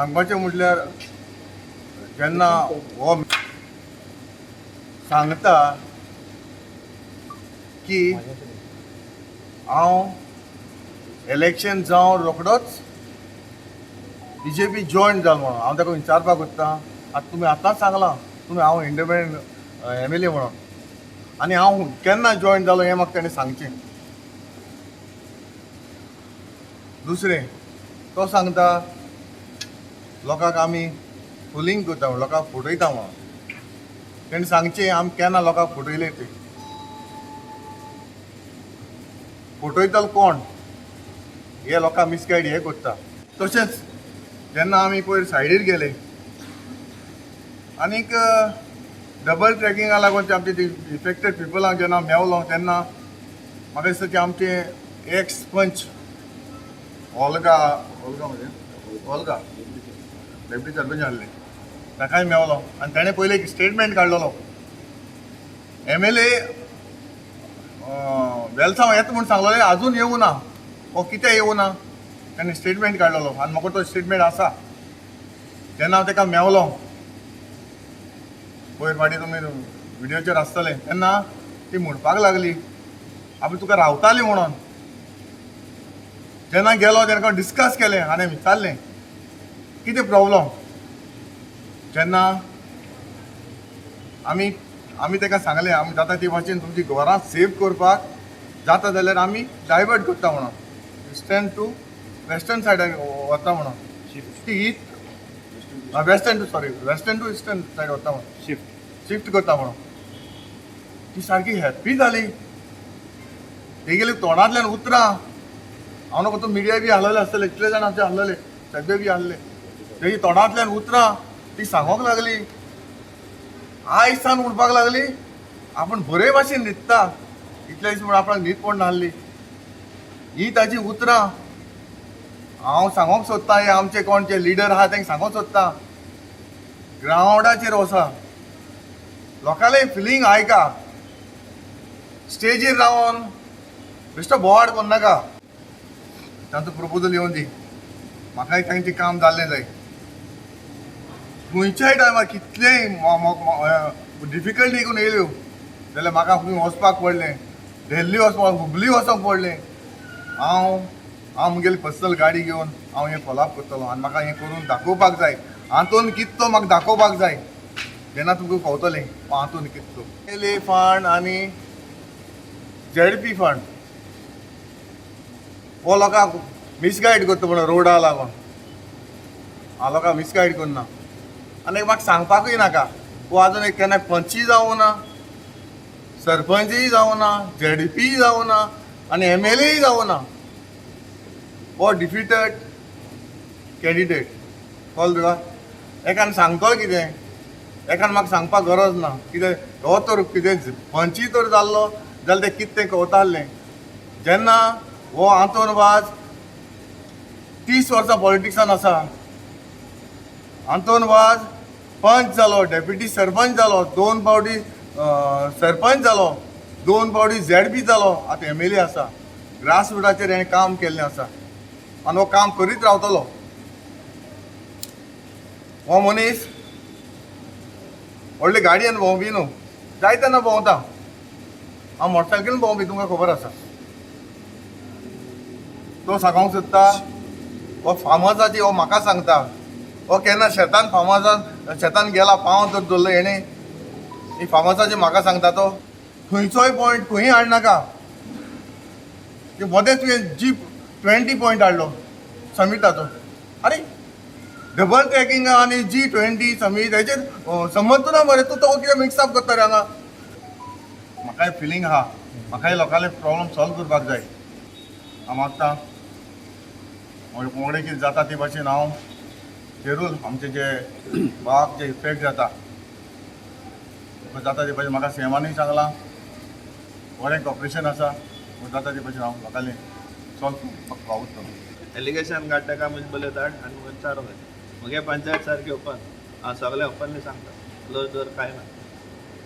सांगपाचें म्हटल्यार जेन्ना हो सांगता की हांव इलेक्शन जावन रोखडोच बीजेपी जॉयन जालो म्हणून हांव ताका विचारपाक सोदता. आतां तुमी आतांच सांगलां तुमी हांव इंडिपेंडंट एम एल ए म्हणून आनी हांव केन्ना जॉयन जालो हें म्हाका तेणें सांगचें. दुसरें तो सांगता लोकांक आमी फुलींग करता लोकांक फटयता म्हणून. तेणें सांगचें आमी केन्ना लोकांक फटयले ते. फटयतलो कोण हे लोकांक मिसगायड हे करता. तशेंच जेन्ना आमी पयर सायडीर गेले आनीक डबल ट्रॅकिंगा लागून ते आमचे इफेक्टेड पिपलांक जेन्ना मेवलो तेन्ना म्हाका दिसता की आमचे एक्स पंच ओल्गा ओल्गा म्हणजे ओल्गा डेप्युटी सरपंच आहले ताकाय मेवलो आनी ताणें पयलीं एक स्टेटमेंट काडलेलो एम एल ए वेलसांव येता म्हूण सांगलेलें आजून येवं ना हो कित्याक येवं ना. ताणें स्टेटमेंट काडलेलो आनी म्हाका तो स्टेटमेंट आसा. तेन्ना हांव ताका मेवलो पयर फाटीं तुमी व्हिडियोचेर आसतले तेन्ना ती म्हणपाक लागली आमी तुका रावताली म्हणून. जेन्ना गेलो तेन्ना डिस्कस केलें आनी विचारलें कितें प्रॉब्लम. जेन्ना आमी आमी ताका सांगलें आमी जाता ती भाशेन तुमची घरां सेव करपाक जाता जाल्यार आमी डायवर्ट करता म्हणून इस्टर्न टू वेस्टर्न सायडाक वता म्हणून ती ही western to sorry western to eastern side वता म्हणून शिफ्ट करता म्हणून ती सारकी हॅप्पी जाली. तेगेली तोंडांतल्यान उतरां हांव नको तो मिडिया बी हालयले आसतले कितले जाण आमचे हालयले सगळे बी हालले तेजी तोंडांतल्यान उतरां ती सांगोंक लागली. आयज सान म्हणपाक लागली आपूण बरे भाशेन न्हिदता इतले दीस म्हूण आपणाक न्हीद पडना आहली. ही ताजी उतरां हांव सांगोंक सोदता हे आमचे कोण जे लिडर आहा तांकां सांगोंक सोदता ग्रावंडाचेर वचा लोकांले फिलींग आयका स्टेजीर रावन बेश्टो बोवाळ करनाका. तांचो प्रपोजल येवन दी म्हाकाय तांचें काम जाल्लें जाय. खंयच्याय टायमार कितलेय डिफिकल्टी करून येयल्यो जाल्यार म्हाका खंय वचपाक पडलें दिल्ली वचपाक हुबली वचोंक पडलें. हांव हांव म्हगेली पर्सनल गाडी घेवन हांव हें फॉलोअप करतलो आनी म्हाका हें करून दाखोवपाक जाय. आंतोन कितें तो म्हाका दाखोवपाक जाय तेन्ना तुमकां कळटलें आंतोन कितें तो. एल ए फंड आनी झेडपी फंड हो लोकांक मिसगायड करता म्हणून रोडा लागून हांव लोकांक मिसगायड करना आनी म्हाका सांगपाकूय नाका. हो आजून एक केन्ना पंचय जावं ना सरपंचय जावं ना झेडपीय जावं ना आनी एम एल एय जावं ना. हो डिफिटेड कॅन्डिडेट कळ्ळें तुका. एकान सांगतलो कितें एकान म्हाका सांगपाक गरज ना. कितें हो तर कितें पंचय तर जाल्लो जाल्यार तें कितें तें कळतालें. जेन्ना हो आंतोन वाज 30 वर्सां पॉलिटिक्सान आसा. आंतोन वाज पंच जालो डेप्युटी सरपंच जालो 2 फावटी सरपंच जालो 2 फावटी झेडपी जालो आतां एम एल ए आसा. ग्रास रुटाचेर हेणें काम केल्लें आसा आनी हो काम करीत रावतलो. हो मनीस व्हडले गाडयेन भोंवपी न्हू जाय तेन्ना भोंवता. हांव मोटरसायकलीन भोंवपी तुमकां खबर आसा. तो सांगोंक सोदता हो फार्मासाची हो म्हाका सांगता हो केन्ना शेतान फार्मासान शेतान गेला पांव तर दवरलो हेणें ही फार्मासाची म्हाका सांगता. तो खंयचोय पॉयंट खंय हाडनाका की मदें तुवें जी 20 पॉयंट हाडलो समिटाचो. आरे डबल ट्रॅकिंग आनी जी 20 समीट हेचेर संबंद ना मरे. तूं तो कितें मिक्सअप करता रे हांगा. म्हाकाय फिलींग आहा म्हाकाय लोकांले प्रॉब्लम सॉल्व करपाक जाय. हांव मागता मोडे कितें जाता ते भाशेन हांव जरूर आमचे जे बाग जे इफेक्ट जाता जाता ते भाशेन म्हाका सीएमानूय सांगलां बरें कॉपरेशन आसा जाता ते भाशेन हांव लोकांले सॉल्व करपाक वावुरतलो. एलिगेशन काडटा काय म्हणजे बले धाड आनी विचारूंक जाय. म्हगे पंचायत सारकी ओपन हांव सगळें ओपनली सांगता क्लोज डोर कांय ना.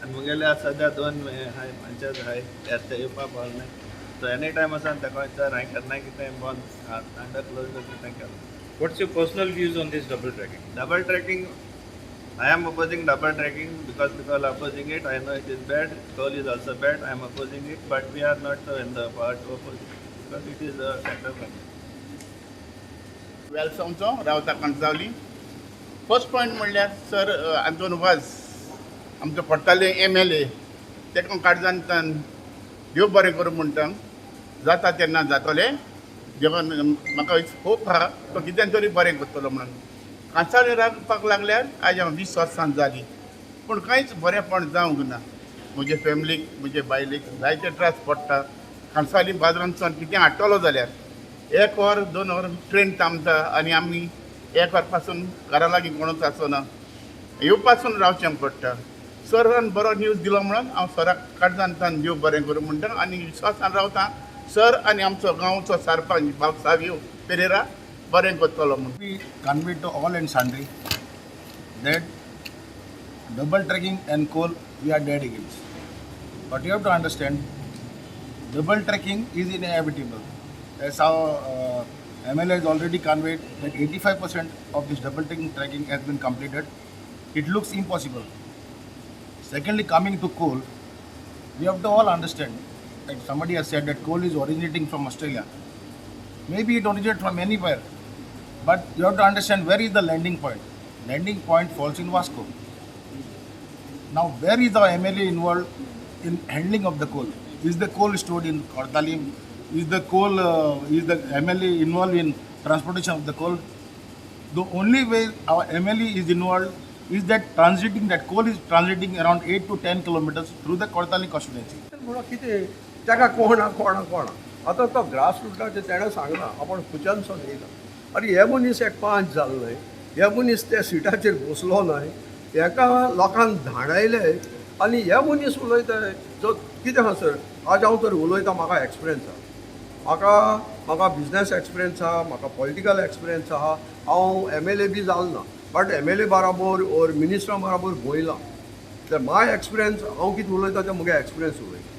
आनी मुगेले आतां सद्या 2 हे आहाय पंचायत आहाय ते येवपा पावले ना. सो एनी टायम वचोन ताका विचार हांवें केन्नाय कितें बंद अंडर क्लोज डोर कितें केलां. What's your personal views on this double tracking? Double tracking, I am opposing double tracking because people are opposing it. I know it is bad. Coal is also bad. I am opposing it, but we are not in the power to oppose it because it is a central government. वेलसांवचो रावता कणसावली. First point म्हणल्यार sir Anton वाज आमचो कोडताले MLA, ताका काळजांतल्यान देव बरें करूं म्हणटा. जाता तेन्ना जातलें जेवण, म्हाका होप आहा तो कितें तरी बरें करतलो म्हणून. कांसावली रावपाक लागल्यार आयज हांव 20 वर्सां जालीं, पूण कांयच बरेंपण जावंक ना. म्हजे फॅमिलीक, म्हजे बायलेक जायते त्रास पडटा. कांसावली बाजारांतसून कितें हाडटलो जाल्यार एक वर 2 वर ट्रेन थांबता आनी आमी एक वर पासून घरा लागीं कोणूच आसना, येवपासून रावचें पडटा. सरान बरो न्यूज दिलो म्हणून हांव सराक काळजांतल्यान देव बरें करूं म्हणटा आनी विश्वासान रावता सर आनी आमचो गांवचो सरपंच बाब सावियो पेरेरा बरें करतलो म्हणून. We convey to all and sundry that double tracking and coal we are dead against. But you have to understand, double tracking is inevitable. As our MLA has already conveyed that 85% of this double tracking has been completed. It looks impossible. Secondly, coming to coal, we have to all understand that somebody has said that coal is originating from Australia. Maybe it originates from anywhere, but you have to understand where is the landing point. Landing point falls in Vasco. Now, where is our MLA involved in handling of the coal? Is the coal stored in Cortalim? Is the coal, is the MLA involved in transportation of the coal? The only way our MLA is involved is that transiting, that coal is transiting around 8 to 10 kilometers through the Cortalim constituency. म्हणून कितें ताका कोण कोणा कोणा आतां तो grass रुटाचेर तेणें सांगलां, आपूण खुच्यानसो येयला. आनी हे मनीस एक पांच जालो न्हय, हे मनीस त्या सिटाचेर बसलो न्हय, हेका लोकांक धाडायले आनी हे मनीस उलयता. जो कितें आसा सर, आज हांव तर उलयता, म्हाका एक्सपिरियन्स आहा, म्हाका बिजनस एक्सपिरियन्स आहा, म्हाका पॉलिटिकल एक्सपिरियन्स आहा. हांव एमएलए बी जालो ना, बट एमएलए बराबर ओर मिनिस्टरा बराबर भोयलां. तर माय एक्सपिरियन्स, हांव कितें उलयता तें म्हगे एक्सपिरियन्स उलयता,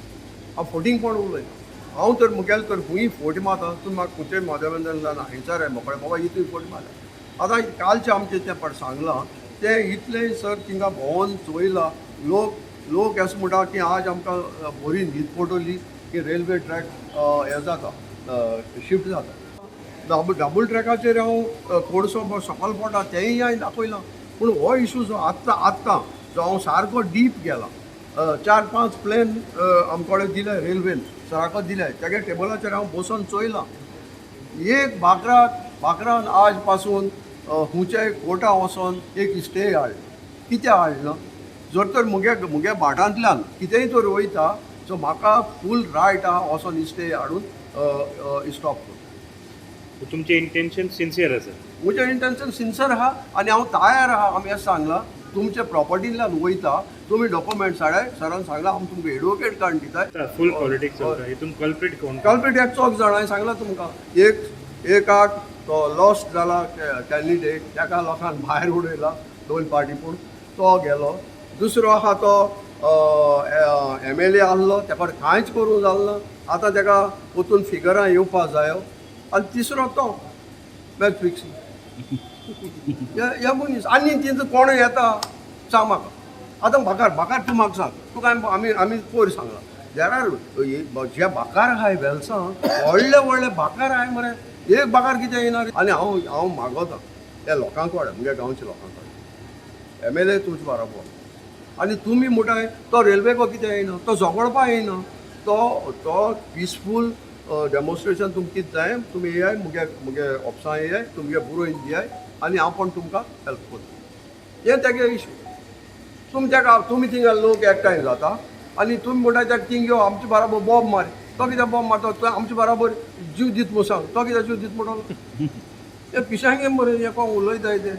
हांव फटींगपण उलयना. हांव तर मुगेल तर खंय फोट मारता, तूं म्हाका खंयच्याय माध्यमांतल्यान हांयसार आहे मोकळे बाबा इतूय फोट मारता. आतां कालचें आमचें तें पळय सांगलां तें इतलें सर थिंगा भोंवन चोयलां. लोक अशें म्हणटा की आज आमकां बरी न्हीद पडटली की रेल्वे ट्रॅक हें जाता, शिफ्ट जाता. डबल ट्रॅकाचेर हांव कोडसो सकयल पडटा तेंय हांवें दाखयलां. पूण हो इशू जो आत्तां जो हांव सारको डीप गेला, 4-5 प्लेन आमचे कडेन दिले रेल्वेन सराको दिले, तेगे टेबलाचेर हांव बसून चोयलां. एक भाकरान आज पासून खुंयच्याय कोर्टा वचोन एक स्टे हाडलो. कित्याक हाडलो? जर तर मुगे भाटांतल्यान कितेंय तर वयता, सो म्हाका फूल रायट आहा वचोन स्टे हाडून स्टॉप कर. तुमचें इंटेन्शन सिन्सियर आसा? म्हजें इंटेन्शन सिन्सियर आहा आनी हांव तयार आहा. आमी अशें सांगलां, तुमचे प्रॉपर्टींतल्यान वयता, तुमी डॉक्युमेंट्स हाडाय. सरान सांगलां आमी तुमकां एडवोकेट काडून दिताय. फूल पॉलिटिक्स चलता हितून, कल्प्रीट कोण? कल्प्रीट एक चौग जाणां हांवें सांगलां तुमकां. एकाक तो लॉस्ट जाला कॅन्डिडेट, ताका लोकांक भायर उडयला 2 पार्टी, पूण तो गेलो. दुसरो आहा तो एमएलए आहलो, ताका कांयच करूंक जालें ना, आतां ताका वचून फिगरां येवपा जायो. आनी तिसरो तो मॅच फिक्सिंग हे मनीस. आनी तेंचो कोण येता सांग म्हाका आतां. भाकार तूं म्हाका सांग, तुका आमी पयर सांगलां, there are जे भाकार आहाय वेलसां, व्हडले व्हडले भाकार आहाय मरे, एक भाकार कितें येयना. आनी हांव मागोता त्या लोकां कडेन, मुगे गांवच्या लोकां कडेन, एमएलए तुमचे बरोबर आनी तुमी म्हणटाय तो रेल्वेको कितें येयना, तो झगडपा येयना, तो पिसफूल डेमॉन्स्ट्रेशन तुमकां कितें जाय तुमी येयाय, मुगे ऑफिसां येयाय, तुमगे बरोवन दियाय आनी हांव पण तुमकां हेल्प करता. हें तेगे इशू. तुमी तेका तुमी थिंगा लोक एकठांय जाता आनी तुमी म्हणटा तेका थिंग यो आमचे बराबर बॉम्ब मार, तो कित्याक बॉम्ब मारता? तो आमचे बराबर जीव दीत म्हूण सांग, तो कित्याक जीव दीत म्हणटलो? हे पिशांगे मरे, हे कोण उलयताय ते.